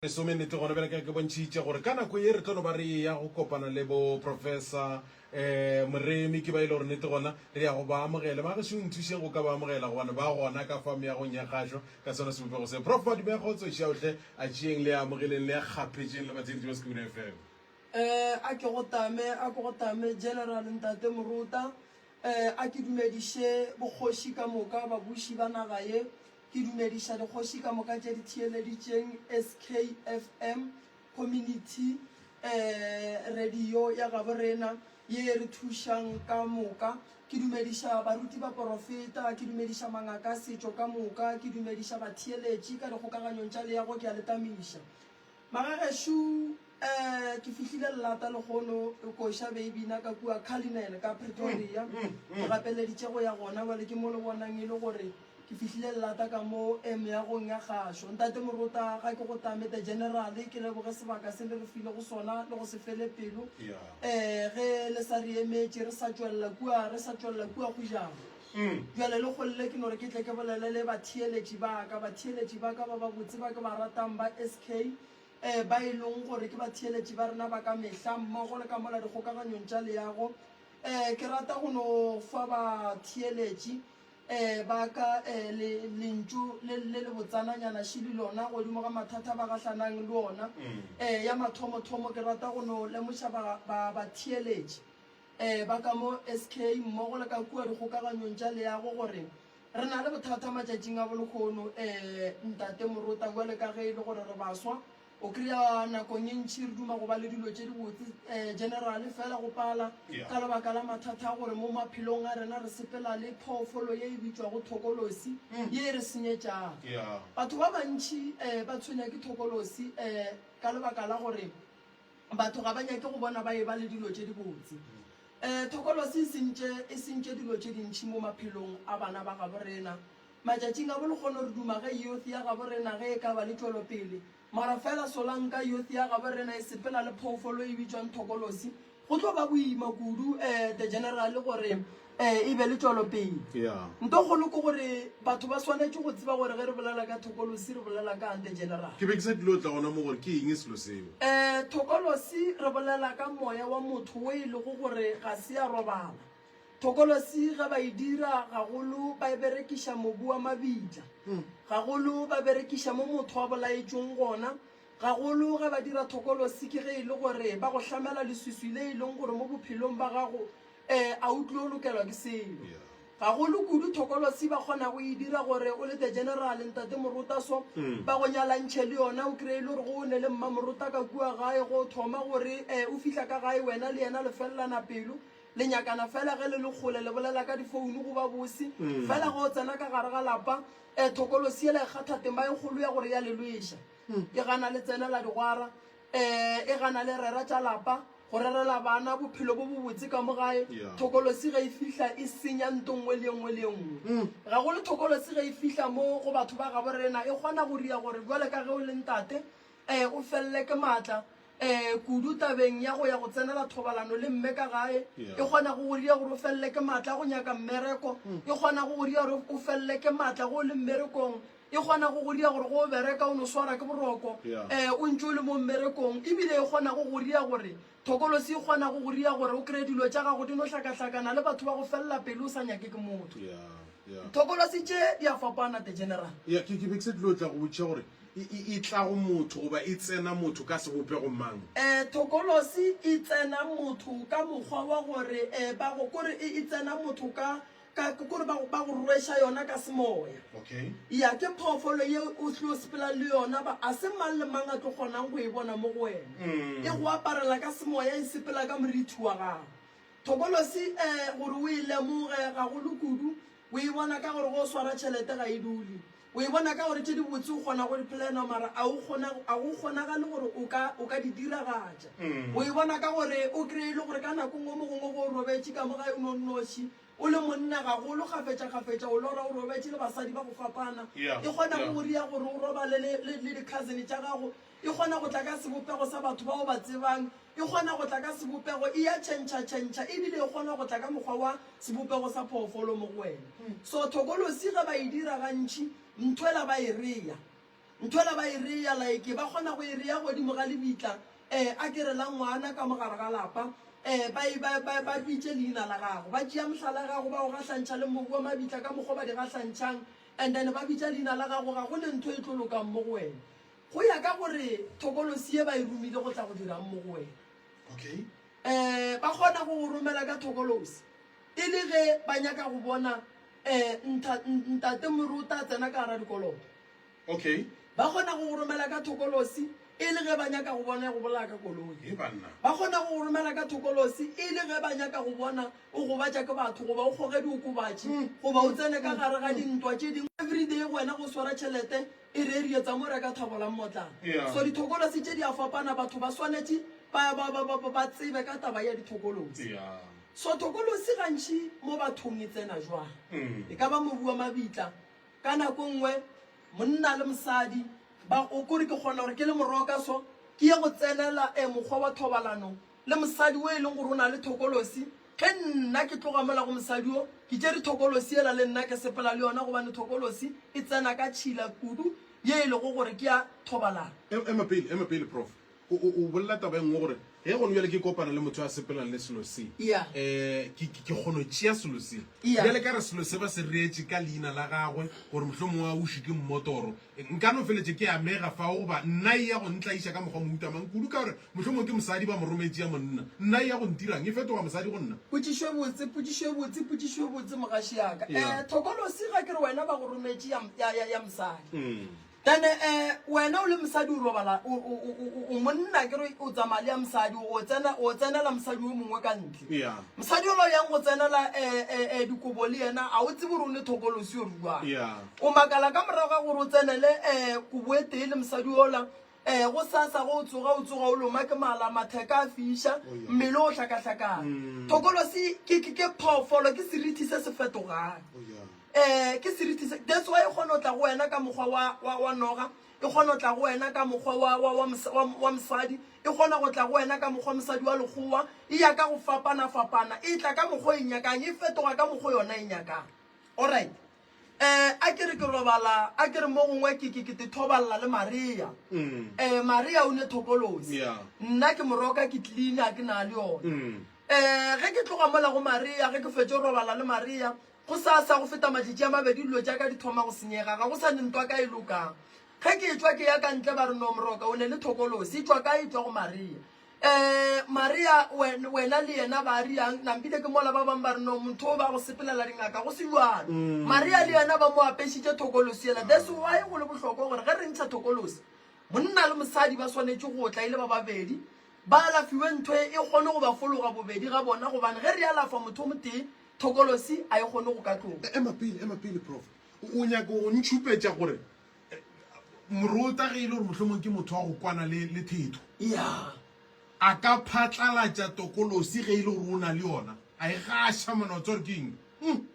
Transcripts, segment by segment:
Lesome nnete gona bjale ka ke bontšhitše gore ka nako ye re tlo no ba re eya go kopana le bo Professor um Moremi ke ba e le gore nnete gona re ya go ba amogela. Magešo nthušeng go ka ba amogela gobane ba gona ka fa meagong ya kgašo ka sona sebopego se. Prof Madume Kgotso Šiaohle a tšeeng le a amogeleng le a kgaphetšeng le batheeletši ba Sekhukhune FM. Eh, a ke go tame, a ke go tame, General Ntate Morota. Eh, a ke dumediše bokgoši ka moka, babuši ba naga ye. Ke dumediša dikgoši ka moka tše di theeleditšeng SKFM Community Radio ya gabo rena ye e re thušang ka moka. Ke dumediša baruti baporofeta, ke dumediša mangaka a setšo ka moka, ke dumediša batheeletši ka dikgokaganyong tša leago, ke a le tamiša. Magagešo, eh, ke fihlile lelata lehono, koša be e bina ka kua Cullinan ka Pretoria. Ke gapeleditše go ya gona, bjale ke mo le bonang e le gore ke fihlile lelata ka mo eh, meagong ya kgašo. Ntate Morota, ga ke go tame, the General, ke leboge sebaka se le re filego sona le go se fele pelo. Eh, ge le sa re emetše, re sa tšwelela kua, re sa tšwelela kua go jang. Bjale le golle ke no re ke tle ke bolele le batheeletši ba ka, batheeletši ba ka ba babotse ba ke ba ratang ba SK, eh, ba e leng gore ke batheeletši ba rena ba ka mehla, mmogo le ka mola dikgokaganyong tša leago. Eh, ke rata go no fa batheeletši, eh, ba ka, eh, le, lentšu le, le lebotsananyana šili lona godimo ga mathata ba gahlanang le ona. Eh, ya mathomothomo ke rata go no lemoša ba, ba, batheeletši. Ba ka mo SK mmogo le ka kua dikgokaganyong tša leago gore re na le bothata matšatšing a bolekgono, Ntate Morota, bjale ka ge e le gore re baswa, o kry-a nakong e ntši re duma go ba le dilo tše dibotse, generally, fela go pala ka lebaka la mathata a gore mo maphelong a rena re sepela le phoofolo ye e bitšwago thokolosi ye e re senyetšang. Batho ba bantši ba tshwenya ke thokolosi ka lebaka la gore Batho ga ba nyake go bona ba eba le dilo tše dibotse. Um Thokolosi e sentše, e sentše dilo tše dintši mo maphelong a bana ba gabo rena. Matšatšing a bolekgono re duma ge youth ya gabo rena ge e ka ba le tšwelopele. Mara fela solanka youth ya gabo rena e sepela le phoofolo e bitšwang thokolosi, Go tlo ba boima kudu eh, the general gore eh, e be le tšwelopele. Yeah. Nto kgolo ke gore batho ba swanetše go tseba gore ge re bolela ka thokolosi re bolela ka eng the general. Ke be ke sa tlilo tla gona mo gore ke eng selo seo. Eh, thokolosi re bolela ka moya wa motho wo e lego gore ga se a robala. Thokolosi ge ba e dira gagolo ba e berekiša mobu wa mabitla. Gagolo ba berekiša mo motho a bolaetšweng gona. Gagolo ge ba dira thokolosi ke ge e le gore ba go hlamela leswiswi le e leng gore mo bophelong ba gago um a o tlo lokelwa ke selo. Gagolo kudu thokolosi ba kgona go e dira gore o le the general ntate Morota so ba go nyalantšhe le yona o kry-e le gore go o ne le mma Morota ka kua gae go thoma gore um o fihla ka gae wena le yena le felelana pelo le nyakana fela ge le le kgole le bolela ka difounu go ba bose fela ge o tsena ka gare ga lapa um thokolosi yela e kgatha tema e kgolo ya gore ya le lweša. E gana le tsenela digwara, ee, e gana le rera tša lapa, go rerela bana bophelo bo bobotse ka mo gae. Thokolosi ge e fihla e senya nto nngwe le ye nngwe le ye nngwe. Gagolo thokolosi ge e fihla mo go batho ba gabo rena e kgona go ria gore bjale ka ge o le ntate, ee, o felele ke maatla, ee, kudu tabeng ya go ya go tsenela thobalano le mme ka gae. E kgona go go ria gore o felele ke maatla a go nyaka mmereko. E kgona go go ria gore o felele ke maatla ge o le mmerekong. E kgona go go ria gore go o bereka o no swara ke boroko um o ntše o le mo mmerekong. Ebile e kgona go go ria gore thokolosi e kgona go go ria gore o kry-e dilo tša gago di no hlakahlakana le batho ba go felela pelo o sa nyake ke motho. Thokolosi tše di a fapana the general. Ya, ke, ke be ke sa tlilo tla go botšiša gore e, e, e tla go motho goba e tsena motho ka sebopego mang? Um thokolosi e tsena motho ka mokgwa wa gore um ba go, kore e, e tsena motho ka Ka, ke kore ba go, ba go rweša yona ka semoya. Okay. Ya, ke phoofolo ye o tlo sepelang le yona, ba, a se mang le mang a tlo kgonang go e bona mo go wena. E go aparela ka semoya, e sepela ka morithi wa gago. Thokolosi, eh, gore o e lemoge gagolo kudu, o e bona ka gore ge o swara tšhelete ga e dule. O e bona ka gore tše dibotse o kgona go di plana mara a o kgona, a go kgonagale gore o ka, o ka di diragatša. O e bona ka gore o kry-e le gore ka nako nngwe mo gongwe ge o robetše ka mo gae o no nnoši, o le monna gagolo, kgafetša-kgafetša o lora o robetše le basadi ba go fapana. Yeah, E kgona yeah. go go ria gore o robale le, le, le di-cousin tša gago. E kgona go tla ka sebopego sa batho ba o ba tsebang. E kgona go tla ka sebopego, e ya tšhentšha-tšhentšha, ebile e kgona go tla ka mokgwa wa sebopego sa phoofolo mo go wena. So thokolosi ge ba e dira gantši, nthwela ba e rea. Ntho ela ba e rea like ba kgona go e rea godimo ga lebitla um a ke re la ngwana ka mo gare ga lapa um ba e ba ba ba bitše leina la gago. Ba tšea mohlala gago ba o gahlantšha le mobu wa mabitla ka mokgwa ba di gahlantšhang and then ba bitša leina la gago ga go ne ntho e tlo lokang mo go wena. Go ya ka gore thokolosi ye ba e romile go tla go dirang mo go wena. Okay. Um ba kgona go go romela ka thokolosi e le ge ba nyaka go bona um ntha ntate Moruta a tsena ka gara dikoloto. Okay. Ba kgona go go romela ka thokolosi e le ge ba nyaka go bona go bolaya ka koloi. He banna. Ba kgona go go romela ka thokolosi e le ge ba nyaka go bona o gobatša ke batho goba o kgoge diokobatši goba o tsene ka gare ga dintwa tše dingwe. Everyday go wena go swara tšhelete e re re etsa mo reka thabo la mmotlana. Yeah. So dithokolosi tše di a fapana, batho ba swanetše ba, ba, ba, ba, ba, ba tsebe ka taba ya dithokolosi. Yeah. So thokolosi gantši mo bathong e tsena jwang? E ka ba mobu wa mabitla, Ka nako nngwe monna le mosadi ba o kore ke kgona gore ke le moroka so ke ye go tsenela e mokgwa wa thobalano le mosadi o e leng gore o na le thokolosi. Ge nna ke tloga mola go mosadi o, ke tšere thokolosi yela le nna ke sepela le yona gobane thokolosi e tsena ka tšhila kudu ye e lego gore ke ya thobalano. Ema pele, ema pele Prof. O, o, o bolela taba e nngwe gore ge gone bjale ke kopana le motho a sepelang le selo se, Yeah. eh, ke, ke, ke kgono tšea selo se. Yeah. Bjale ka re selo se ba se reetše ka leina la gagwe gore mohlomongwe a uši ke mmotoro, nka no feletše ke amega fao goba nna e ya go ntlaiša ka mokgwa mohuta mang kudu ka gore mohlomongwe ke mosadi ba mo rometše ya monna, nna e ya go ntirang? E fetoga mosadi go nna? Potšišo e botse, potšišo e botse, potšišo e botse mogaši ya ka. Yeah. Eh, thokolosi ga ke re wena ba go rometše ya, ya, ya, ya mosadi. Then eh, wena o le mosadi o robala o, o, o, o, o monna ke re o tsamaya le ya mosadi o tsena o tsenela mosadi o mongwe ka ntle. Yeah. Mosadi o lo yang go tsenela eh, eh, eh, dikobo le yena a o tsebe gore o ne thokolosi o ruang. Yeah. O makala ka morago ga gore o tsenele eh, kobo e tee le mosadi ola eh, go sasa go o tsoga o tsoga o loma ke mala matheka a fiša Oh, yeah. mmele o hlakahlakana. Thokolosi ke, ke, ke phoofolo ke serithi se se fetogang. Oh, yeah. um ke seriti se that's why e kgona go tla go wena ka mokgwa wa, wa, wa noga e kgona go tla go wena ka mokgwa wa, wa, wa, wa, wa mosadi e kgona go tla go wena ka mokgwa mosadi wa lekgowa e ya ka go fapana-fapana e tla ka mokgwa e nyakang e fetoga ka mokgwa yona e nyakang alright um a ke re ke robala a ke re mo gongwe ke ke ke te thobalela le maria um maria o ne thokolosi Yeah. nna ke moroka ke clean a ke na le yone um ge ke tloga mola go maria ge ke fetše go robala le maria Gosasa, go feta matšatši a mabedi, dilo tša ka di thoma go senyega. Ga go sa ne ntwa ka e lokang. Ge ke etšwa ke ya ka ntle, ba re, No, Moroka, o ne le thokolosi. E tšwa kae? E tšwa go Maria. Eh, Maria, wen, wena le yena ba riang? Nampile ke mola ba bangwe ba re, No, motho o ba go sepelela dingaka. Go se bjalo. Maria le yena ba mo apešitše thokolosi yela. That's why go le bohlokwa gore ge re ntšha thokolosi, monna le mosadi ba swanetše go tla e le ba babedi, ba alafiwe ntho e, e kgone go ba fologa bobedi ga bona, gobane ge re alafa motho o motee, Thokolosi a e kgone go ka tloga. Ema pele, ema pele, Prof. O nyaka go ntšhupetša gore Morota ge e le gore mohlomong ke motho wa go kwana le, le thetho. Ya. A ka phatlalatša tokolosi ge e le gore o na le yona, a e gaša mona, wa tseba gore ke eng? Mm.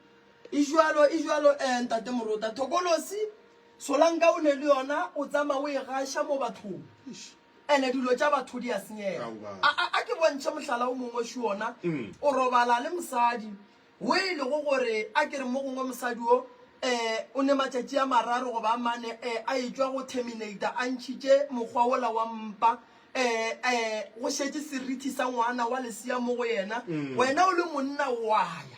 E jwalo, e jwalo, eh, Ntate Morota. Thokolosi, Solanka o ne le yona, o tsamaya o e gaša mo bathong. Eish. Ene dilo tša batho di a senyega. A, a, a ke bontšhe mohlala o mongwe šo ona. O robala le mosadi wo e lego gore a ke re mo gongwe mosadi wo um o ne matšatši a mararo goba a mane um a etšwa go terminator a ntšhitše mokgwa wola wa mpa um um go šetše serithi sa ngwana wa lesea mo go yena. Wena o le monna wa ya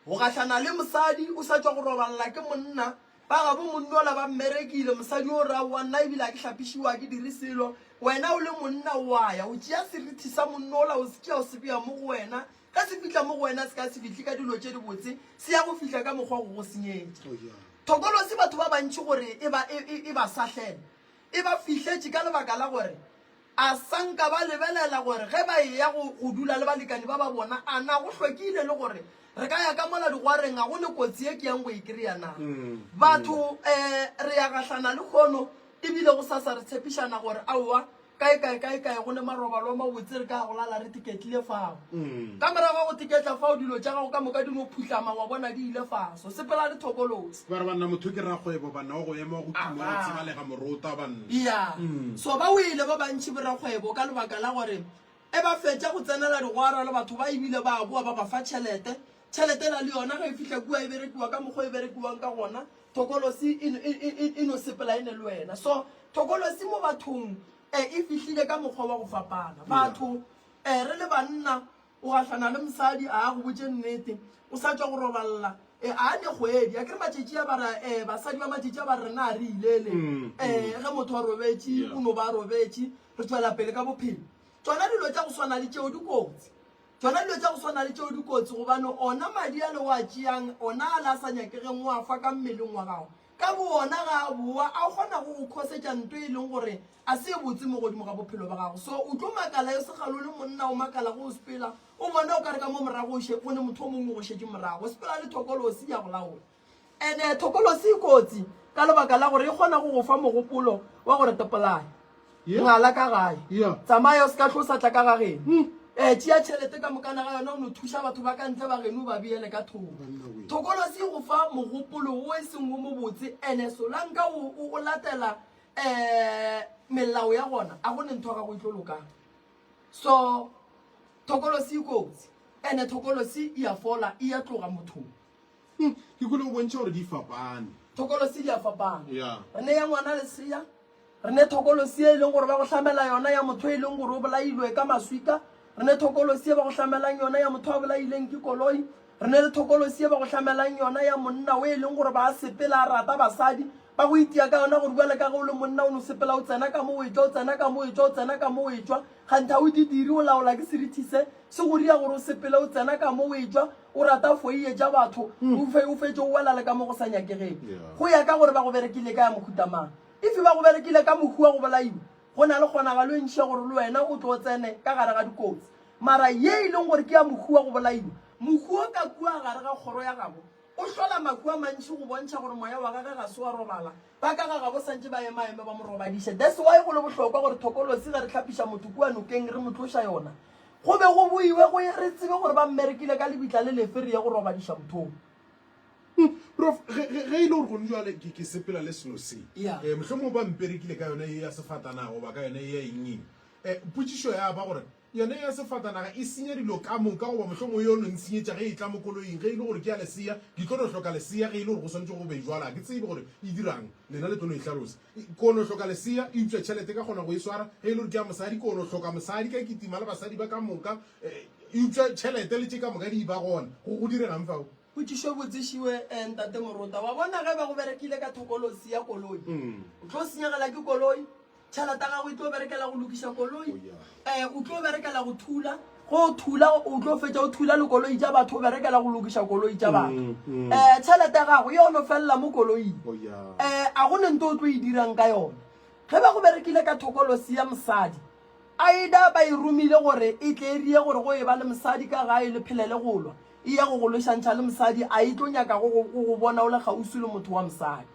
Go gahlana le mosadi o sa tšwa go robalela ke monna, ba gabo monna ola ba mmerekile, mosadi o re aowa nna ebile ga ke hlapišiwe ga ke dire selo, wena o le monna o a ya o tšea serithi sa monna ola o se tšea o se bea mo go wena, ge se fihla mo go wena se ka se fihle ka dilo tše dibotse, se ya go fihla ka mokgwa go go senyetša. Thokolosi batho ba bantši gore e ba, e, e, e ba sahlele, e ba fihletše ka lebaka la gore A sa nka ba lebelela gore ge ba eya go, go dula le balekani ba ba bona, a na go hlwekile le gore re ka ya ka mola digwareng, ga go ne kotsi ye ke yang go e kry-a na? Batho, um re ya gahlana lehono, ebile gosasa re tshepišana gore aowa, kae kae, kae kae go ne marobalo a mabotse re ka ya go lala re tiketlile fao. Ka morago ga go tiketla fao, dilo tša gago ka moka di no phuhlama, wa bona di ile faso. Sepela le thokolosi. Ba re banna motho ke rakgwebo banna wa go ema wa go tuma wa tsebalega morota banna. Ya. So ba wele ba bantši borakgwebo ka lebaka la gore e ba fetša go tsenela digwara le batho ba ebile ba boa ba ba fa tšhelete. Tšhelete ela le yona ge e fihla kua e berekiwa ka mokgwa e berekiwang ka gona, thokolosi e, e, e, e, e no sepela e ne le wena. So thokolosi mo bathong eh, e fihlile ka mokgwa wa go fapana. Batho eh, re le banna o gahlana le mosadi a a go botše nnete, o sa tšwa go roballa eh, a ne kgwedi a kere matšatši a bara eh, basadi ba matšatši a ba re rena a re ilele eh, ge motho a robetše o no ba a robetše re tšwela pele ka bophelo. Tšona dilo tša go swana le tšeo di kotsi. Tšona dilo tša go swana le tšeo di kotsi gobane ona madi ale o a tšeang, ona ale a sa nyakegeng o a fa ka mmeleng wa gago, ka bowona ga a bowa a kgona go go khosetša nto e leng gore a se e botse mo godimo ga bophelo ba gago. So o tlo makala yo segalo le monna o makala go o sepela o bona o ka re ka mo morago o še go ne motho o mongwe o go šetše morago o sepela le thokolosi ya go laola. Ene thokolosi e kotsi ka lebaka la gore e kgona go go fa mogopolo wa gore tepolaya. Ngala ka gae. Tsamaya o se ka hlo sa tla ka ga geno. Um tšea tšhelete ka mokana ga yona o no thuša batho ba ka ntle ba geno o ba beele ka thoko. Thokolosi e go fa mogopolo wo e seng wo mobotse ene solanka o, o, o latela um melao ya gona a go ne ntho ya gago e tlo lokang. So thokolosi e kotsi ene thokolosi e a fola e a tloga mothong. Hmm, ke kwele o bontšha gore di fapane. Thokolosi di a fapana. Yeah. Re ne ya ngwana lesea, re ne thokolosi e leng gore ba go hlamela yona ya motho e leng gore o bolailwe ka maswika, re ne thokolosi e ba go hlamelang yona ya motho a bolaileng ke koloi, re ne le thokolosi e ba go hlamelang yona ya monna o e leng gore ba sepela a rata basadi, ba go itia ka yona gore bjale ka ge o le monna o no sepela o tsena ka mo o etšwa o tsena ka mo o etšwa o tsena ka mo o etšwa, kganthe ga o di dire o laola ke seriti se se go ria gore o sepele o tsena ka mo o etšwa. O rata foiye tša batho, o fe, o fetše o wela le ka mo go sa nyakegeng. Go ya ka gore ba go berekile ka ya mohuta mang. If ba go berekile ka mohu wa go bolaiwa, go na le kgonagalo e ntši ya gore le wena o tlo tsene ka gare ga dikotsi. Mara ye e leng gore ke ya mohu wa go bolaiwa, mohu o ka kua gare ga kgoro ya gabo, o hlola mahu a mantši go bontšha gore moya wa gage ga se wa robala. Ba ka ga gabo santše ba emaeme ba mo robadiše. That's why go le bohlokwa gore thokolosi ge re hlapiša motho kua nokeng re mo tloša yona. Go be go boiwe go ye re tsebe gore ba mmerekile ka lebitla le lefe re ye go robadiša mothong. Prof, ge, ge, ge e le gore gone jwale ke, ke sepela le selo se, Yeah. eh, mohlomongwe ba mperekile ka yona ye ya sefatanaga goba ka yona ye ya eng-eng. Eh, potšišo ya ba gore, yona ya sefatanaga e senya dilo ka moka goba mohlomongwe yo no ntshenyetša ge e tla mo koloing, ge e le gore ke ya lesea, ke tlo no hloka lesea ge e le gore go swanetše go be jwalo, ga ke tsebe gore e dirang, lena le tlo no e hlalosa. Ko no hloka lesea, eupša tšhelete ka kgona go e swara. Ge e le gore ke ya mosadi, ko no hloka mosadi, ka kitima le basadi ba ka moka, eupša tšhelete le tše ka moka di ba gona. Go, go direga'ng fao? Potšišo e botsišiwe, Ntate Morota. Wa bona ge ba go berekile ka thokolosi ya koloi, o tlo senyegela ke koloi, tšhelete ya gago e tlo berekela go lokiša koloi, o tlo berekela go thula, Ge o thula o tlo fetša o thula le koloi tša batho o berekela go lokiša koloi tša batho. Um tšhelete ya gago e ono felela mo koloing. Um a go ne nto o tlo e dirang ka yona. Ge ba go berekile ka thokolosi ya mosadi, either ba e romile gore e tle e rie gore go e ba le mosadi ka gae le phelele go lwa, e ya go go lwešantšha le mosadi, a e tlo nyaka go go go bona o le kgauswi le motho wa mosadi.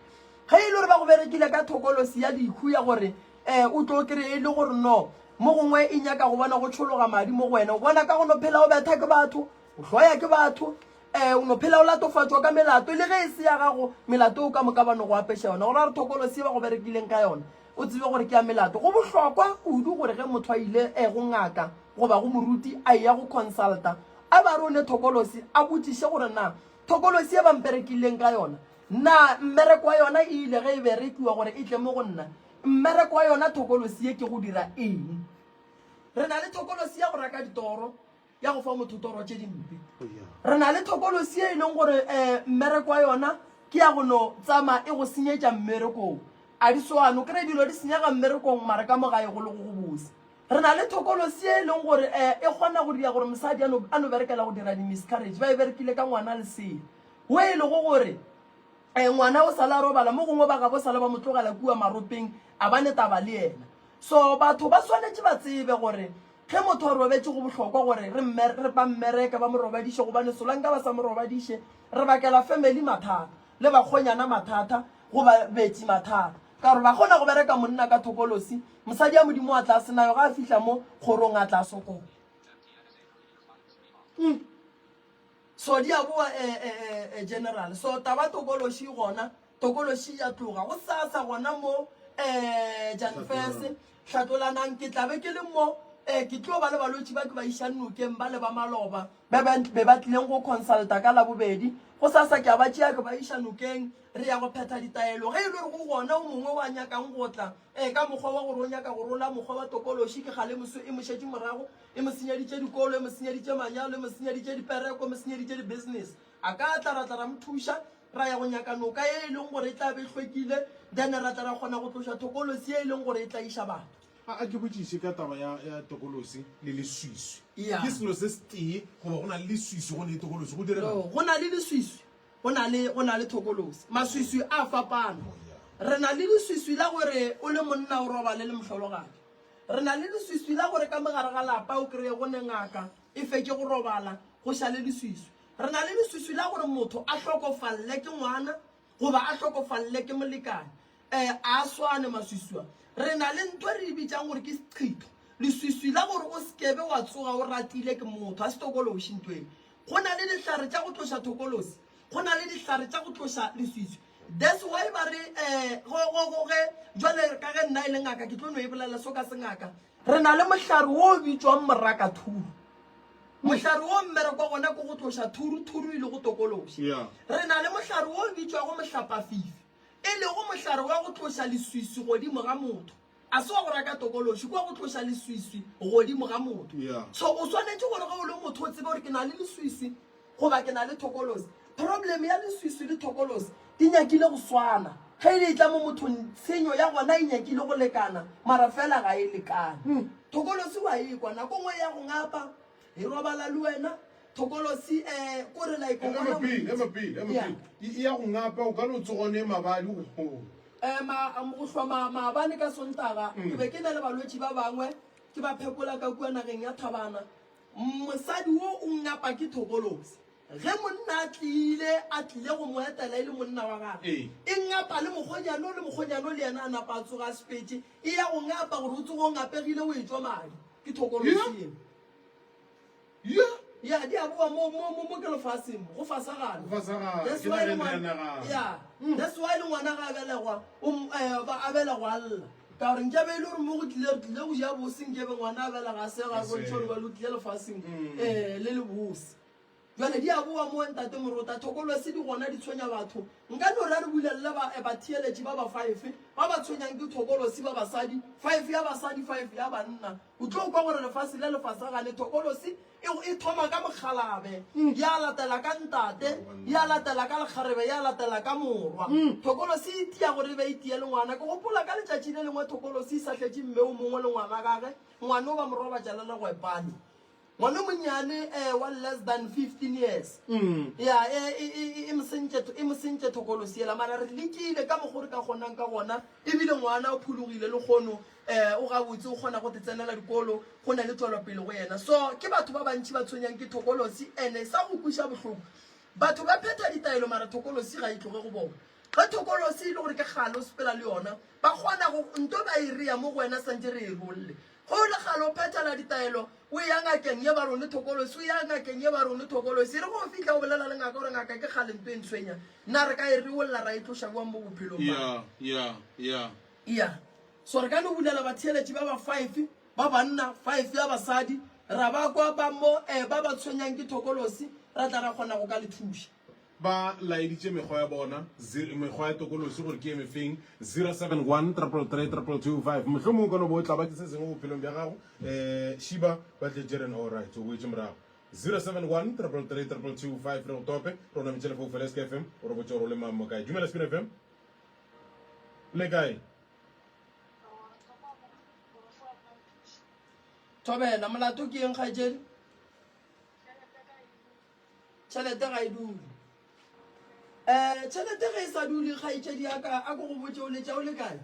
Ge e le gore ba go berekile ka thokolosi ya dikhu ya gore Ee, o tlo kry-e e le gore no, mo gongwe e nyaka go bona go tšhologa madi mo go wena. O bona ka go no phela o betha ke batho, o hloya ke batho, um o no phela o latofatšwa ka melato, le ge e se ya gago, melato eo ka moka ba no go apeša yona. Go ra gore thokolosi ye ba go berekileng ka yona, o tsebe gore ke ya melato. Go bohlokwa kudu gore ge motho a ile um go ngaka goba go moruti a eya go consulta, a ba re o ne thokolosi, a botšiše gore na thokolosi ye ba mperekileng ka yona, na mmereko wa yona e ile ge e berekiwa gore e tle mo go nna, Mmereko wa yona thokolosi ye ke go dira eng? Re na le thokolosi ya go raka ditoro, ya go fa motho toro tše dimpe. Re na le thokolosi ye e leng gore um mmereko wa yona ke ya go no tsama e go senyetša mmerekong. A di swane, o kry-e dilo di senyega mmerekong mara ka mo gae go le go go bose. Re na le thokolosi ye e leng gore um e kgona go dira gore mosadi a no, a no berekela go dira di-miscarriage, ba e berekile ka ngwana lesea, wo e lego gore Eh, ngwana o sala a robala, mo gongwe ba gabo sala ba mo tlogela kua maropeng, a ba ne taba le yena. So batho ba swanetše ba tsebe gore ge motho a robetše go bohlokwa gore re mme, re ba mmereke ba mo robadiše gobane solanka ba sa mo robadiše re bakela family mathata le bakgonyana mathata goba betši mathata ka gore ba kgona go bereka monna ka thokolosi mosadi ya modimo a tla senayo ga a fihla mo kgorong a tla sokola. Mm. So di a boa eh, eh, eh, eh, general. So taba tokološi gona, tokološi ya tloga. Go sasa gona mo eh, Janfese, hlatlolanang ke tla be ke le mo. Um ke tlo ba le balwetši ba ke ba išang nokeng ba le ba maloba ba ba be ba tlileng go consulta ka Labobedi. Gosasa ke a ba tšea ke ba iša nokeng, re ya go phetha ditaelo. Ge e le gore go gona o mongwe wa nyakang go tla um ka mokgwa wa gore o nyaka go rola mokgwa wa tokološi, ke kgale moso e mo šetše morago, e mo senyeditše dikolo, e mo senyeditše manyalo, e mo senyeditše dipereko, e mo senyeditše di-business. A ka tla ra tla ra mo thuša, ra ya go nyaka noka ye e leng gore e tla be e hlwekile, then ra tla ra kgona go tloša thokolosi ye e leng gore e tla iša batho. A a ke botšiše ka taba ya, ya tokolosi le leswiswi. Ya. Ke selo se setee goba go na le leswiswi go ne tokolosi? Go direga? No, go na le leswiswi, go na le, go na le thokolosi. Maswiswi a fapana. Oh, yeah. Re na le leswiswi la gore o le monna o robale le mohlologadi. Re na le leswiswi la gore ka mo gare ga lapa o kreye go ne ngaka e fetše go robala, go šale leswiswi. Re na le leswiswi la gore motho a hlokofalle ke ngwana goba a hlokofalle ke molekane. E, a a swane maswiswi a. Re na le ntho e re e bitšang gore ke seqhitho, leswiswi la gore o se kebe wa tsoga o ratile ke motho. A se tokološi ntho e. Go na le dihlare tša go tloša thokolosi, go na le dihlare tša go tloša leswiswi. That's why ba re, eh, go, go, go, ge, jwale ka ge nna e le ngaka, ke tlo no e bolela so ka sengaka. Re na le mohlare wo o bitšwang morakathuru. Mohlare wo mmereko wa gona ke go tloša thuru, thuru e le go tokološa. Yeah. Re na le mohlare wo o bitšwago mohlapafifi, e lego mohlare wa go tloša leswiswi godimo ga motho. A se wa go raka tokološi, ke wa go tloša leswiswi godimo ga motho. Yeah. So o swanetše gore ge o le motho o tsebe gore ke na le leswiswi goba ke na le thokolosi. Problem ya leswiswi le thokolosi di nyakile go swana. Ge e etla mo mothong tshenyo ya gona e nyakile go lekana mara fela ga e lekane. Thokolosi wa e kwa nako nngwe e ya go ngapa, e robala le wena. Thokolosi um kore like o Ema bona pele, ema pele, ema Yeah. pele. E e ya go ngapa o ka no tsogone mabadi go. Um go hlwa ma- maabane ka Sontaga ke be ke na le balwetši ba bangwe ke ba phekola ka kua nageng ya Thabana. Mosadi wo o ngapa ke thokolosi. Ge monna a tlile, a tlile go mo etela e le monna wa gagwe, Ee. e ngapa le mokgonyano, le mokgonyano le yena a napa a tsoga a sepetše. E ya go ngapa gore o tsoge o ngapegile o etšwa madi. Ke thokolosi ye. Ya. Ya, di a boa mo, mo, mo, mo ke lefaseng mo, go fasagana. Go fasagana, That's ke why le nageng ngwana, ya nagana. ya, that's why le ngwana ga a belegwa, o m- eh, ba a belegwa a lla. Ka gore nkabe e le gore mo go tlile, re tlile go ja bose, nkabe ngwana a belega a sega, a bontšha gore bjale o tlile lefaseng, eh, le le bose. Bjale di a boa mo, Ntate Morota, thokolosi di gona di tshwenya batho. Nka no re a re bulelele ba, eh, batheeletši ba ba five, ba ba tshwenyang ke thokolosi ba basadi, five ya basadi, five ya banna. O tlo kwa gore lefase le le fasagane, thokolosi e, e thoma ka mokgalabe, ya latela ka ntate, ya latela ka lekgarebe, ya latela ka morwa. Thokolosi e tia gore e be e tie le ngwana. Ke gopola ka letšatši le lengwe thokolosi e sahletše mme o mongwe le ngwana gage, ngwana o ba mo robatša le legwepane. Ngwana o monnyane eh, wa less than 15 years. Ya, e, e, e, e mo sentše, e mo sentše thokolosi yela, mara re lekile ka mokgo re ka kgonang ka gona, ebile ngwana o phologile lekgono. um o gabotse, o kgona go te tsenela dikolo, go na le tšwelopele go yena. So ke batho ba bantši ba tshwenyang ke thokolosi, ene sa go kweša bohloko, batho ba phetha ditaelo mara thokolosi ga e tloge go bona. Ge thokolosi e le gore ke kgale o sepela le yona, ba kgona go nto ba e rea mo go wena santše re e rolle. Ge o le kgale o phethela ditaelo, o eya ngakeng ye ba re o ne thokolosi, o ya ngakeng ye ba re o ne thokolosi, e re ge o fihla o bolela le ngaka o re ngaka ke kgale nto e ntshwenya, na re ka e reolla ra e tloša bjang mo bophelong ba ka? Yeah, yeah, yeah. Yeah. So re ka no bulela batheeletši ba ba five ba banna, five ya basadi, ra ba kwa ba mo eh, ba ba tshwenyang ke thokolosi, ra tla ra kgona go ka le thuša. Ba laeditše mekgwa ya bona, mekgwa ya tokolosi gore ke e mefeng, 071 333 2225. Mohlomongwe o ka no ba o tlaba ke se sengwe bophelong bja gago. Eh, Shiba ba tletše ren, all right, o boetše morago. 071 333 2225 re go tope, re o nametše lefoufo la SK FM, o re botše gore o le mang mo kae. Dumela Spin FM. Le kae? Thobela, molato ke eng kgaetšedi? Tšhelete ga e dule. Um tšhelete ge e sa dule kgaetšedi ya ka, a ko go botše o letša o le kae?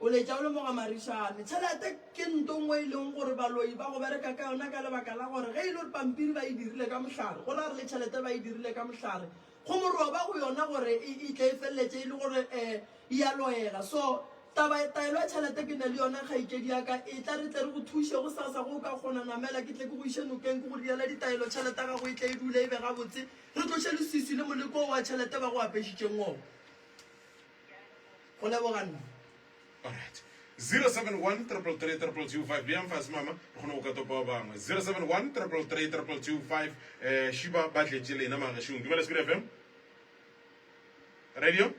O letša o le mo ga Marišane. Tšhelete ke nto nngwe e leng gore baloi ba go bereka ka yona ka lebaka la gore ge e le gore pampiri ba e dirile ka mohlare, go ra gore le tšhelete ba e dirile ka mohlare. Go moroba go yona gore e, e tle e feleletše e le gore um e a loega. So taba, taelo ya tšhelete ke na le yona kgaetšedi ya ka, etla re tle re go thuše gosasa ge o ka kgona namela ke tle ke go iše nokeng ke go riele ditaelo tšhelete ya gago e tle e dule e be gabotse, re tloše leswiswi le moleko wo wa tšhelete ba go apešitšeng wona. Go leboga nna. Alright. 071 333 2225 Beang fase mama, re kgone go ka topa ba bangwe. 071 333 2225 eh Šiba ba tletše lena magešong. Dumela Spirit FM. Radio.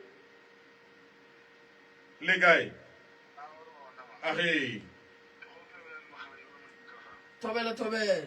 Le kae? Age. Thobela thobela.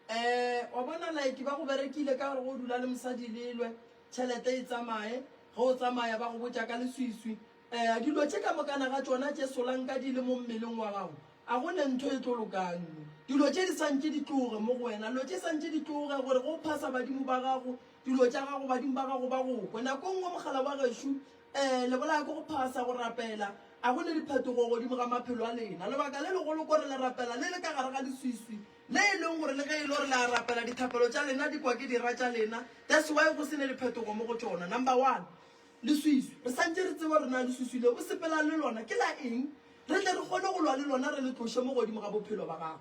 Um wa bona like ba go berekile ka gore go dula le mosadi lelwe tšhelete e tsamaye ge o tsamaya ba go botša ka leswiswi um dilo tše ka mokana ga tšona tše solanka di le mo mmeleng wa gago a go ne ntho e tlo lokang dilo tše di santše di tloge mo go wena dilo tše santše di tloge gore go phasa badimo ba gago dilo tša gago badimo ba gago ba go kwe nako nngwe mogala wa gešo um le bolaya ke go phasa go rapela a go ne diphetogo godimo ga maphelo a lena lebaka le legolo kore le rapela le le ka gare ga leswiswi Le e leng gore le ge e le gore le a rapela, dithapelo tša lena di kwa ke dira tša lena. That's why go se ne diphetogo mo go tšona. Number one, leswiswi. Re santše re tseba gore na leswiswi le o sepelang le lona ke la eng, re tle re kgone go lwa le lona re le tloše mo godimo ga bophelo ba gago.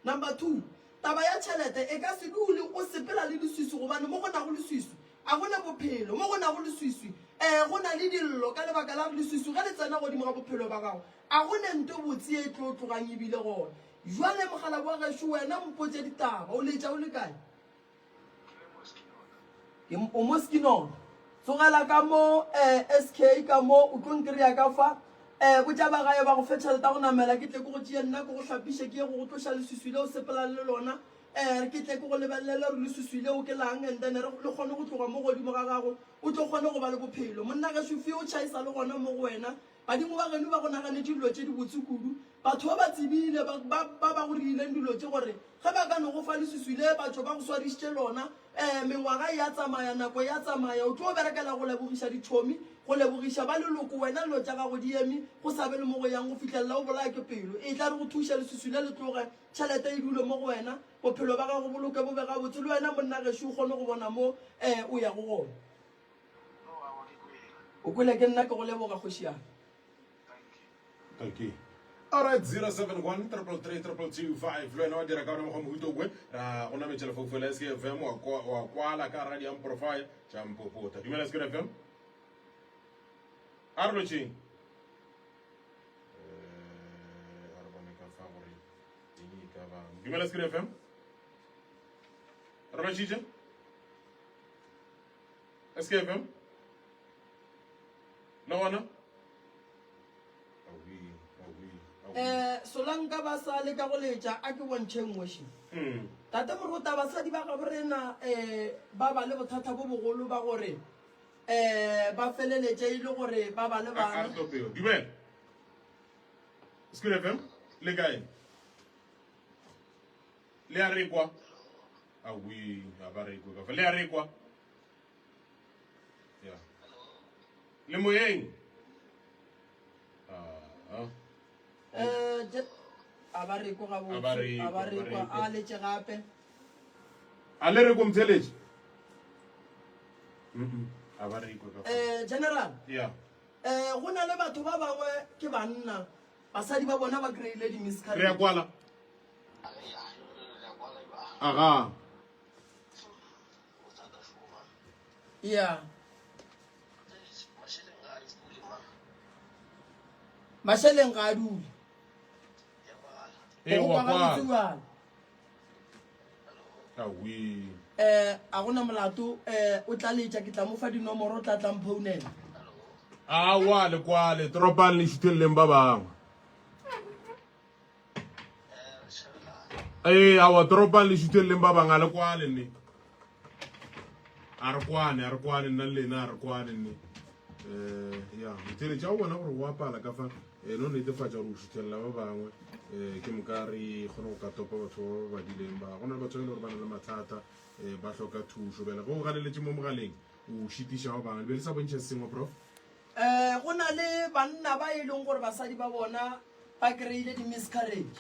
Number two, taba ya tšhelete e ka se dule o sepela le leswiswi gobane mo go nago leswiswi a go ne bophelo, mo go nago leswiswi um go na le dillo ka lebaka la gore leswiswi ge le tsena godimo ga bophelo ba gago a go ne nto botse ye e tlo tlogang ebile gona. Jwale mogala wa gešo wena mpotše ditaba. O letša o le kae? Ke o mo Skinona. Tsogela ka mo eh, SK ka mo o tlo nkry-a ka fa. Eh, botša ba gae ba go fe tšhelete ya go namela ke tle ke go tšee nna ke go hlapiše ke ye go go tloša leswiswi le o sepelang le lona. Eh, ke tle ke go lebelele gore leswiswi leo ke lang and then re le kgone go tloga mo godimo ga gago o tlo kgone go ba le bophelo. Monna gešo future e sa le gona mo go wena. Badimo ba geno ba go naganetše dilo tše dibotse kudu. Batho ba ba tsebile, ba, ba, ba ba go riileng dilo tše, gore ge ba ka no go fa leswiswi le batho ba go swarišitše lona, ee, mengwaga e a tsamaya, nako e a tsamaya, o tlo berekela go lebogiša ditšhomi, go lebogiša ba leloko, wena dilo tša gago di eme, go sa be le mo go yang go fihlelela o bolaya ke pelo. Etla re go thuše, leswiswi le le tloge, tšhelete e dule mo go wena, bophelo ba gago bo loke bo be gabotse, le wena monna gešo o kgone go bona mo, ee, o yago gona. O kwele ke nna ke go leboga kgoši ya. Thank you. Alright, 071 333 2225 le wena wa dira ka ona mokgwa mohuto okwe ra go nametša lefaufau la SKFM wa kwa- wa kwala ka gara diamporofaya tša mpopota dumela SKFM a re lotšheng Eh, a re bone ka fa gore eng e ka ba dumela SKFM re lotšhitše SKFM le gona um solanka ba sa leka go letša a ke bontšhe nngwe še mm. tate morota basadi ba gabo rena um ba ba le bothata bo bogolo ba gore um ba feleletše e le gore ba ba le bana dumela SKFM le kae le a rekwa Awi, a ba rekwe ka fa. Le a rekwa. Ya. Le moyeng. Ah. Eh, a ba rekwe gabotse. A ba rekwe, A ba rekwa, a ba rekwe. a letše gape. A le rekwe mtheletše? Mm. A ba rekwe ka fa. Eh, general. Ya. Eh, go na le batho ba bangwe ke banna. Basadi ba bona ba kry-ile di-miscarriage. Re a kwala. Aga. Yeah. Mašeleng ga a dule. Ee, Go wa kwa kwala. gabotse bjalo. Awi. Eh, a gona molato eh o tla letša ke tla mo fa dinomoro o tla tla mphounela. Awa le kwale toropang le šutheleleng ba bangwe. Ee, awa toropang le šutheleleng ba bangwe a le kwale nne. A re kwane, a re kwane nna le lena a re kwane nne. Eh, ya, motheletši a o bona gore go apala ka fa eh, no netefatša gore o šuthelela ba bangwe eh, ke moka re kgone go ka topa batho ba ba badileng ba go na le batho ba e le gore ba na le mathata eh, ba hloka thušo bjale ge o ganeletše mo mogaleng o šitiša ba bangwe le be le sa bontšha sengwe prof Eh, go na le banna ba e leng gore basadi ba bona ba kry-ile di-miscarriage.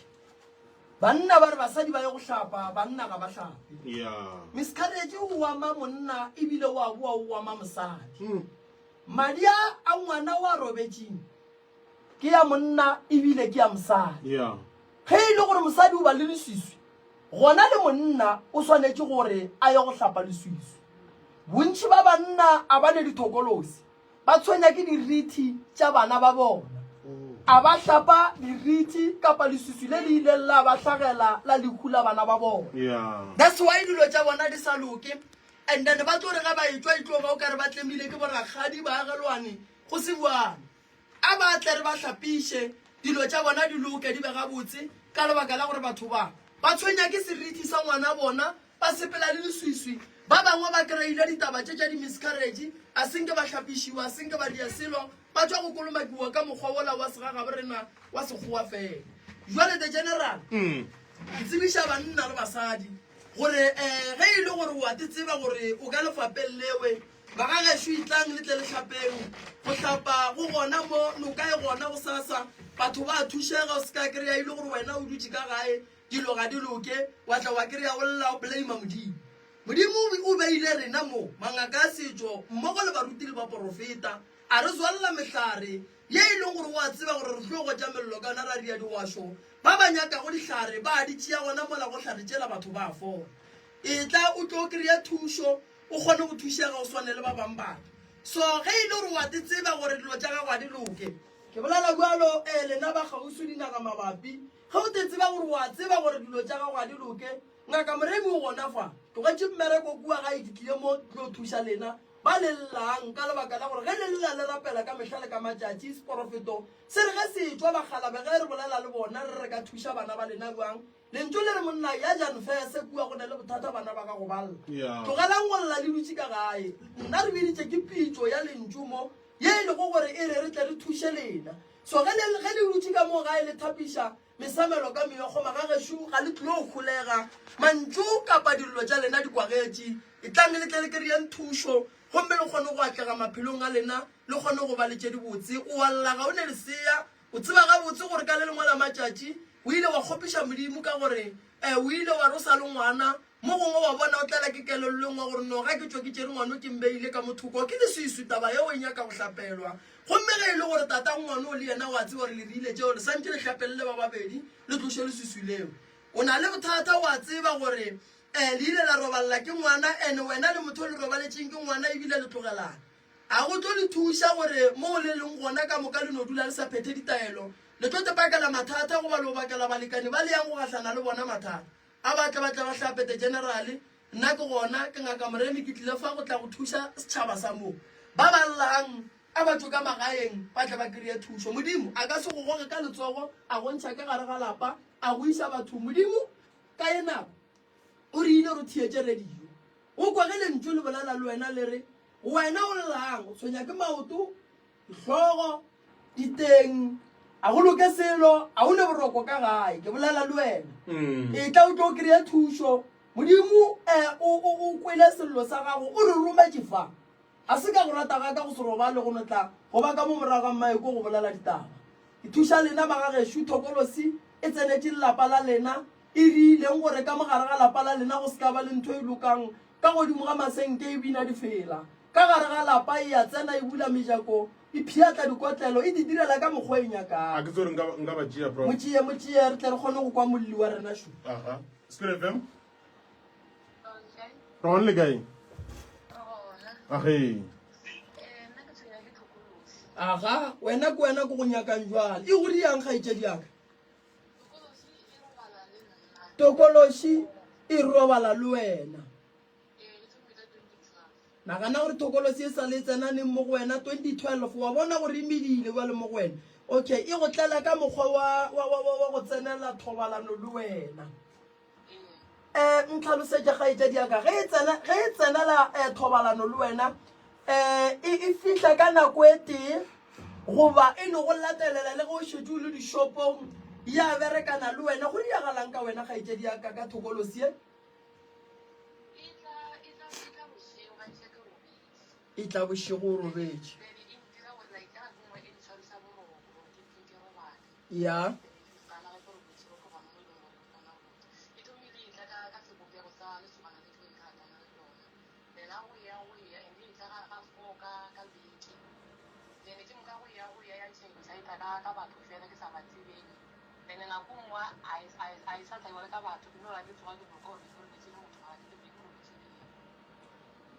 Banna ba re basadi ba ye go hlapa, banna ga ba hlape. Yeah. Miscarriage o ama monna ebile o a boa o ama mosadi. Mm. Madi a a ngwana o a robetšeng ke ya monna ebile ke ya mosadi. Yeah. Ge e le gore mosadi o ba le leswiswi, gona le monna o swanetše gore a ye go hlapa leswiswi. Bontši ba banna a ba ne dithokolosi, Ba tshwenya ke dirithi tša bana ba bona. A ba hlapa dirithi kapa leswiswi le le ileng la ba hlagela la lehu la bana ba bona. Yeah. That's why dilo tša bona di sa loke and then ba tlo re ga ba etšwa e tlo ba o kare ba tlemile ke borakgadi baagelwane go se bjalo. A ba tle re ba hlapiše dilo tša bona di loke di be gabotse ka lebaka la gore batho ba ba tshwenya ke serithi sa ngwana bona Ba sepela le leswiswi. Ba bangwe ba kreile ditaba tše tša di-miscarriage, a se nke ba hlapišiwa, a se nke ba dia selo, ba tšwa go kolomakiwa ka mokgwa wola wa segagaborena wa Sekgowa fela. Jwale the general, ke tsebiša banna le basadi gore um ge e le gore o a te tseba gore o ka lefapeng lewe, bagagešo itlang le tle le hlapeng. Go hlapa go gona mo, noka e gona gosasa, batho ba a thušega, o se ka kry-a e le gore wena o dutše ka gae Dilo ga di loke, wa tla wa kry-a o lla o blame-a Modimo. Modimo o beile rena mo, mangaka a setšo, mmogo le baruti le baporofeta, a re tswalela mehlare ye e leng gore o a tseba gore re tlo gotša mello ka yona ra ria digwašo. Ba ba nyakago dihlare ba a di tšea gona mola go hlare tšela batho ba a fola. Etla o tlo kry-a thušo, o kgone go thušega o swane le ba bang batho. So ge e le gore wa te tseba gore dilo tša gago ga di loke, ke bolela bjalo, ee lena ba kgauswi dinaga mabapi, Ge o te tseba gore o a tseba gore dilo tša gago ga di loke, Ngaka Moremi o gona fa. Tlogetše mmereko kua gae ke tlile mo ke tlo thuša lena ba le llang ka lebaka la gore ge le lla le rapela ka mehla le ka matšatši. Seporofeto se re ge se etšwa bakgalabe ge re bolela le bona re re ka thuša bana ba lena bjang. Lentšu le re monna ya Janfese kua go na le bothata bana ba gago ba lla. Tlogelang go lla le dutše ka gae. Nna re biditše ke pitšo ya lentšu mo ye e lego gore e re re tle re thuše lena. So ge le, ge le dutše ka mo gae le thapiša mesamelo ka meokgo, magagešo ga le tlilo holega. Mantšu kapa dillo tša lena di kwagetše. Etlang le tle le kereyeng thušo, gomme le kgone go atlega maphelong a lena, le kgone go ba le tše dibotse. O a lla, ga o ne lesea. O tseba gabotse gore ka le lengwe la matšatši o ile wa kgopiša Modimo ka gore, eh, o ile wa re o sa le ngwana, Mo gongwe wa bona o tlala ke kelello e nngwe gore no ga ke tšwe ke tšere ngwano ke mbeile ka mo thoko ke leswiswi taba yeo e nyaka go hlapelwa. Gomme ge e le gore tatago ngwano le yena o a tseba gore le rile tšeo le santše le hlapelele ba babedi le tloše leswiswi leo. O na le bothata o a tseba gore um le ile la robalela ke ngwana and wena le motho o le robaletšeng ke ngwana ebile le tlogelana. A go tlo le thuša gore moo le leng gona ka moka le no dula le sa phethe ditaelo le tlo te bakela mathata goba lo bakela balekani ba le yang go gahlana le bona mathata. A ba tle ba tle ba hlape the general, nna ke gona, ke Ngaka Moremi, ke tlile fa go tla go thuša setšhaba sa mo. Ba ba llang a ba tšwe ka magaeng ba tle ba kry-e thušo. Modimo a ka se go goge ka letsogo a go ntšha ka gare ga lapa a go iša bathong. Modimo ka ye nako o re ile re theetše radio. O kwa ge lentšu le bolela le wena le re, Wena o llang, o tshwenya ke maoto, Hlogo, diteng, a go loke selo, a o ne boroko ka gae, ke bolela le wena. Mm. Etla o tlo kry-a thušo. Modimo eh, o, o, o kwele sello sa gago, o re rometše fa. A se ka go rata ga ka go se robale go no tla go ba ka mo morago ga mmaeko go bolela ditaba. Ke thuša lena ba ga gešo, thokolosi e tsenetše lelapa la lena, e rileng gore ka mo gare ga lapa la lena go se ka ba le ntho e lokang ka godimo ga masenke e bina difela. Ka gare ga lapa e a tsena e bula mejako, e pheatla dikotlelo, e di direla ka mokgwa e nyakago. A ke tsebe gore nka, nka ba tšea, Prof. Mo tšee, mo tšee, re tle re kgone go kwa molli wa rena šo. Aha. Spirit FM? Re gona le kae? Age. Aga, wena ke wena ke go nyakang jwale. E go riang kgaetšedi ya ka? Tokološi e robala le wena. Nagana gore thokolosi e sa le tsena neng mo go wena, 2012, wa bona gore e medile bjale mo go wena. Okay, e go tlela ka mokgwa wa, wa, wa, wa, wa go tsenela thobalano le wena. Um ntlhalosetše kgaetšadi ya ka, ge e tsena, ge e tsenela um thobalano le wena, um e, e fihla ka nako e tee goba e no go latelela le ge o šetše o le dishopong ya berekana le wena, go diagalang ka wena kgaetšadi ya ka ka thokolosi ye? E tla bošego o robetše. Ya.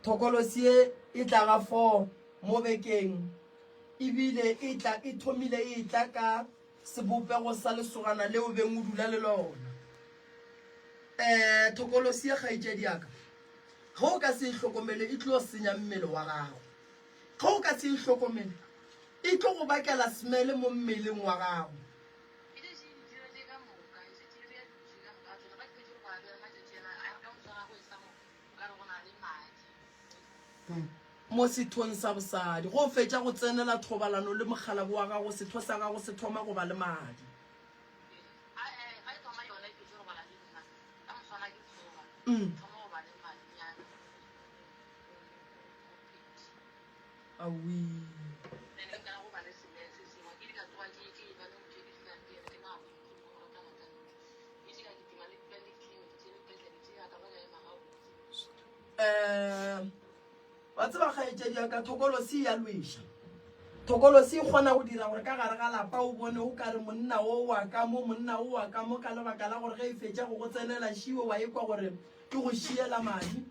Thokolosi ye e tla ga fo mo bekeng ebile e tla e thomile e tla ka sebopego sa lesogana leo beng o dula le lona. Um thokolosi ye kgaetšedi ya ka, ge o ka se e hlokomele e tlo senya mmele wa gago. Ge o ka se e hlokomele e tlo go bakela smele mo mmeleng wa gago. Mo sethong sa bosadi, ge o fetša go tsenela thobalano le mokgalabo wa gago, setho sa gago se thoma go ba le madi. Aowii. Um wa tseba kgaetšedi ya ka thokolosi ya lweša. Thokolosi e kgona go dira gore ka gare ga lapa o bone o ka re monna o wa ka mo, monna o wa ka mo ka lebaka la gore ge e fetša go go tsenela šiwe wa ekwa gore ke go šiela madi.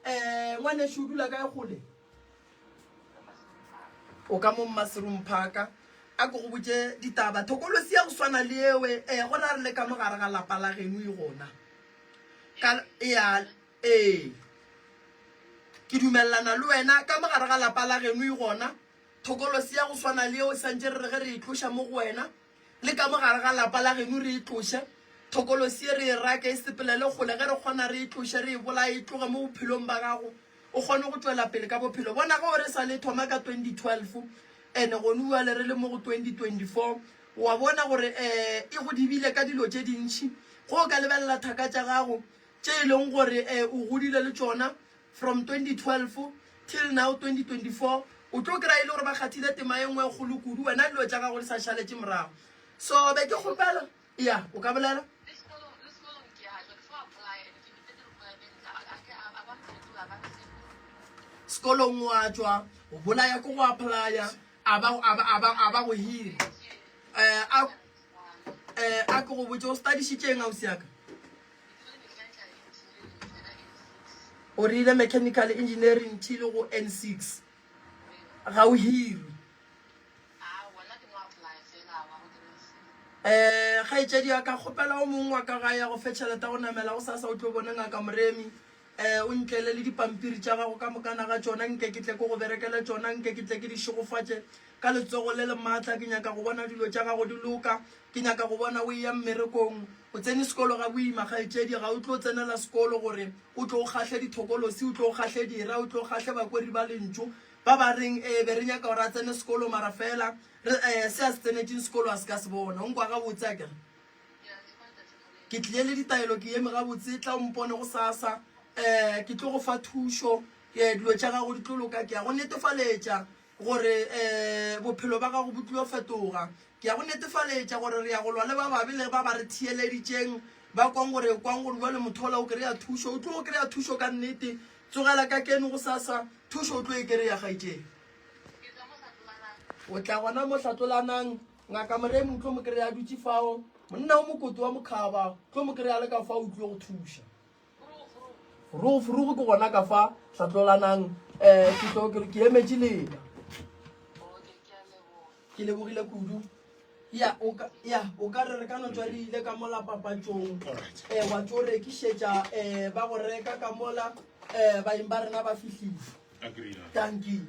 Um ngwanešu o dula kae kgole? O ka mo Mmaserumphaka. A ke go botše ditaba. Thokolosi ya go swana le ewe, ee, go ra re le ka mo gare ga lapa la geno e gona. Ka, ya, ee. Ke dumelelana le wena, ka mo gare ga lapa la geno e gona. Thokolosi ya go swana le yeo e santše re re ge re e tloša mo go wena, Le ka mo gare ga lapa la geno re e tloše. Thokolosi ye re e rake e sepelele kgole. Ge re kgona re e tloše, re e bolaye e tloge mo bophelong ba gago, o kgone go tšwela pele ka bophelo. Bona ge o re sa le thoma ka 2012 and gone bjale re le mo go 2024, wa bona gore um e go dibile ka dilo tše dintši. Ge o ka lebelela thaka tša gago tše e leng gore um o godile le tšona from 2012 till now 2024 o tlo kry-a e le gore ba kgathile tema e nngwe e kgolo kudu wena dilo tša gago di sa šaletše morago so be ke kgopela ya o ka bolela. Sekolong wa tšwa o bolaya ke go applya a ba a ba a ba a ba go hira um a um a ke go botše o studišitšeng ausi ya ka? O rile mechanical engineering till go N6 ga o hirwe. Eh, kgaetšedi ya ka kgopela o mongwe wa ka gae a go fe tšhelete ya go namela go sasa o tlo bone ngaka Moremi. Eh, o ntlele le dipampiri tša gago ka mokana ga tšona nke ke tle ke go berekele tšona nke ke tle ke di šegofatše ka letsogo le le maatla. Ke nyaka go bona dilo tša gago di loka. Ke nyaka go bona o eya mmerekong. O tsene sekolo ga boima, kgaetšedi. Ga o tlo tsenela sekolo gore o tlo o kgahle dithokolosi, o tlo o kgahle dira, o tlo o kgahle bakweri ba lentšu ba ba reng, Ee, be re nyaka gore a tsene sekolo, mara feela re, ee, se a se tsenetšeng sekolo a se ka se bona. O nkwa gabotse, akere? Ke tlile le ditaelo, ke eme gabotse. Tla o mpone gosasa. Ee, ke tlo go fa thušo. Ee, dilo tša gago di tlo loka. Ke ya go netefaletša. Gore bophelo ba gago bo tlilo fetoga. Ke ya go netefaletša gore re ya go lwa le ba babe le ba ba re theeleditšeng, ba kwang gore kwang gore bjale motho ola o kry-a thušo. O tlo kry-a thušo ka nnete. Tsogela ka keno gosasa, thušo o tlo e kry-a kgaetšedi. O tla gona mo Hlatlolanang, Ngaka Moremi o tlo mo kry-a a dutše fao, monna o mokoto wa mokhaba o tlo mo kry-a le ka fao o tlilo go thuša. Furugu furugu ke gona ka fa hlatlolanang um ke tlo ke ke emetše lena. Ke lebogile kudu. Ya o ka ya o ka re re ka no tšwa re ile ka mola papatšong um wa tšo rekišetša um ba go reka ka mola um baeng ba rena ba fihlile. Agree. Dankie.